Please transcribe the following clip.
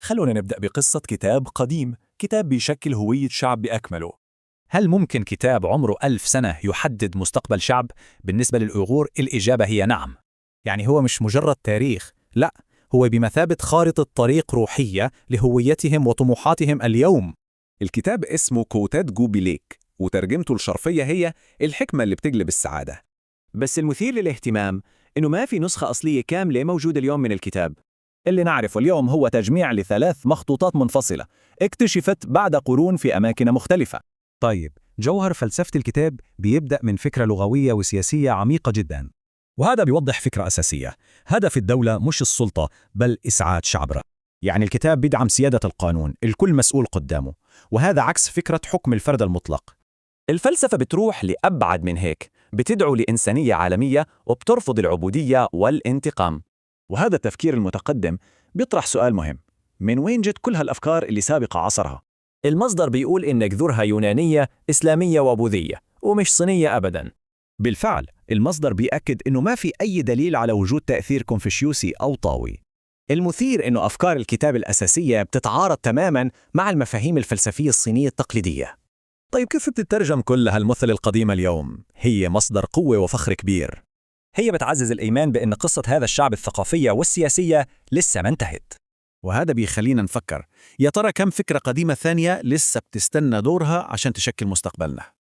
خلونا نبدأ بقصة كتاب قديم، كتاب بيشكل هوية شعب بأكمله. هل ممكن كتاب عمره 1000 سنة يحدد مستقبل شعب؟ بالنسبة للأوغور الإجابة هي نعم. يعني هو مش مجرد تاريخ، لا، هو بمثابة خارطة طريق روحية لهويتهم وطموحاتهم اليوم. الكتاب اسمه كوتات جوبيليك، وترجمته الشرفية هي الحكمة اللي بتجلب السعادة. بس المثير للاهتمام إنه ما في نسخة أصلية كاملة موجودة اليوم من الكتاب. اللي نعرفه اليوم هو تجميع لثلاث مخطوطات منفصلة اكتشفت بعد قرون في أماكن مختلفة. طيب، جوهر فلسفة الكتاب بيبدأ من فكرة لغوية وسياسية عميقة جدا. وهذا بيوضح فكرة أساسية: هدف الدولة مش السلطة، بل إسعاد شعبها. يعني الكتاب بيدعم سيادة القانون، الكل مسؤول قدامه، وهذا عكس فكرة حكم الفرد المطلق. الفلسفة بتروح لأبعد من هيك، بتدعو لإنسانية عالمية وبترفض العبودية والانتقام. وهذا التفكير المتقدم بيطرح سؤال مهم: من وين جت كل هالأفكار اللي سابقة عصرها؟ المصدر بيقول إن جذورها يونانية، إسلامية وبوذية، ومش صينية أبداً. بالفعل، المصدر بيأكد إنه ما في أي دليل على وجود تأثير كونفوشيوسي أو طاوي. المثير إنه أفكار الكتاب الأساسية بتتعارض تماماً مع المفاهيم الفلسفية الصينية التقليدية. طيب، كيف بتترجم كل هالمثل القديمة اليوم؟ هي مصدر قوة وفخر كبير. هي بتعزز الإيمان بأن قصة هذا الشعب الثقافية والسياسية لسه ما انتهت. وهذا بيخلينا نفكر، يا ترى كم فكرة قديمة ثانية لسه بتستنى دورها عشان تشكل مستقبلنا؟